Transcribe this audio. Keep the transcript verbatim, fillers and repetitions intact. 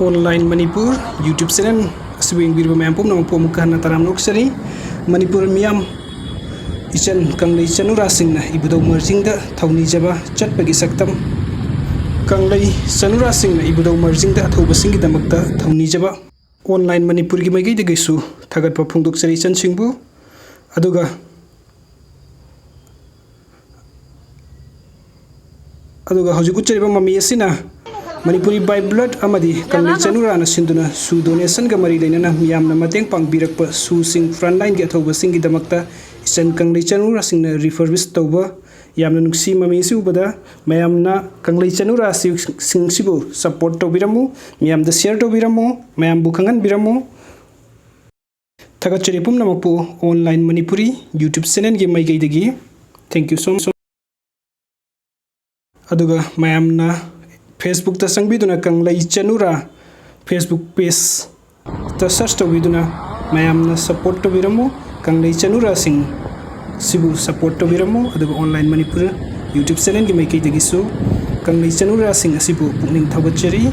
Online Manipur YouTube channel ꯑꯁꯤꯕꯨ ꯌꯦꯡꯕꯤꯔꯤꯕ ꯃꯌꯥꯝ ꯄꯨꯝꯅꯃꯛꯄꯨ ꯑꯃꯨꯛꯀ ꯍꯟꯅ ꯇꯔꯥꯝꯅ ꯑꯣꯛꯆꯔꯤ꯫ ꯃꯅꯤꯄꯨꯔ ꯃꯤꯌꯥꯝ, ꯏꯆꯟ ꯀꯪꯂꯩ ꯆꯅꯨꯔꯥꯁꯤꯡꯅ ꯏꯕꯨꯙꯧ ꯃꯔꯖꯤꯡꯗ ꯊꯧꯅꯤꯖꯕ ꯆꯠꯄꯒꯤ ꯁꯛꯇꯝ꯫ ꯀꯪꯂꯩ ꯆꯅꯨꯔꯥꯁꯤꯡꯅ ꯏꯕꯨꯙꯧ ꯃꯔꯖꯤꯡꯗ ꯑꯊꯧꯕꯁꯤꯡꯒꯤꯗꯃꯛꯇ ꯊꯧꯅꯤꯖꯕ꯫ Online ꯃꯅꯤꯄꯨꯔꯒꯤ ꯃꯥꯏꯀꯩꯗꯒꯤꯁꯨ ꯊꯥꯒꯠꯄ ꯐꯣꯡꯗꯣꯛꯆꯔꯤ ꯏꯆꯟꯁꯤꯡꯕꯨ꯫ ꯑꯗꯨꯒ ꯑꯗꯨꯒ ꯍꯧꯖꯤꯛ ꯎꯠꯆꯔꯤꯕ ꯃꯃꯤ ꯑꯁꯤꯅ ꯃꯅꯤꯄꯨꯔꯤ by blood ꯑꯃꯗꯤ ꯀꯪꯂꯩ ꯆꯅꯨꯔꯥꯅ ꯁꯤꯟꯗꯨꯅ ꯁꯨ donationꯒ ꯃꯔꯤ ꯂꯩꯅꯅ ꯃꯤꯌꯥꯝꯅ ꯃꯇꯦꯡ ꯄꯥꯡꯕꯤꯔꯛꯄ ꯁꯨꯁꯤꯡ frontlineꯒꯤ ꯑꯊꯧꯕꯁꯤꯡꯒꯤꯗꯃꯛꯇ ꯏꯆꯟ ꯀꯪꯂꯩ ꯆꯅꯨꯔꯥꯁꯤꯡꯅ refurbish ꯇꯧꯕ꯫ ꯌꯥꯝꯅ ꯅꯨꯡꯁꯤ ꯃꯃꯤ ꯑꯁꯤ ꯎꯕꯗ꯫ ꯃꯌꯥꯝꯅ ꯀꯪꯂꯩ ꯆꯅꯨꯔꯥꯁꯤꯡꯁꯤꯕꯨ support ꯇꯧꯕꯤꯔꯝꯃꯨ, ꯃꯌꯥꯝꯗ share ꯇꯧꯕꯤꯔꯝꯃꯨ, ꯃꯌꯥꯝꯕꯨ ꯈꯪꯍꯟꯕꯤꯔꯝꯃꯨ꯫ ꯊꯥꯒꯠꯆꯔꯤ ꯄꯨꯝꯅꯃꯛꯄꯨ Online ꯃꯅꯤꯄꯨꯔꯤ YouTube channelꯒꯤ ꯃꯥꯏꯀꯩꯗꯒꯤ꯫ Thank you so much꯫ ꯑꯗꯨꯒ ꯃꯌꯥꯝꯅ Facebookꯇ ꯆꯪꯕꯤꯗꯨꯅ ꯀꯪꯂꯩ ꯆꯅꯨꯔꯥ Facebook pageꯇ search ꯇꯧꯕꯤꯗꯨꯅ ꯃꯌꯥꯝꯅ support ꯇꯧꯕꯤꯔꯝꯃꯨ꯫ ꯀꯪꯂꯩ ꯆꯅꯨꯔꯥꯁꯤꯡ ꯁꯤꯕꯨ support ꯇꯧꯕꯤꯔꯝꯃꯨ꯫ ꯑꯗꯨꯒ Online ꯃꯅꯤꯄꯨꯔ YouTube channelꯒꯤ ꯃꯥꯏꯀꯩꯗꯒꯤꯁꯨ ꯀꯪꯂꯩ ꯆꯅꯨꯔꯥꯁꯤꯡ ꯑꯁꯤꯕꯨ ꯄꯨꯛꯅꯤꯡ ꯊꯧꯒꯠꯆꯔꯤ꯫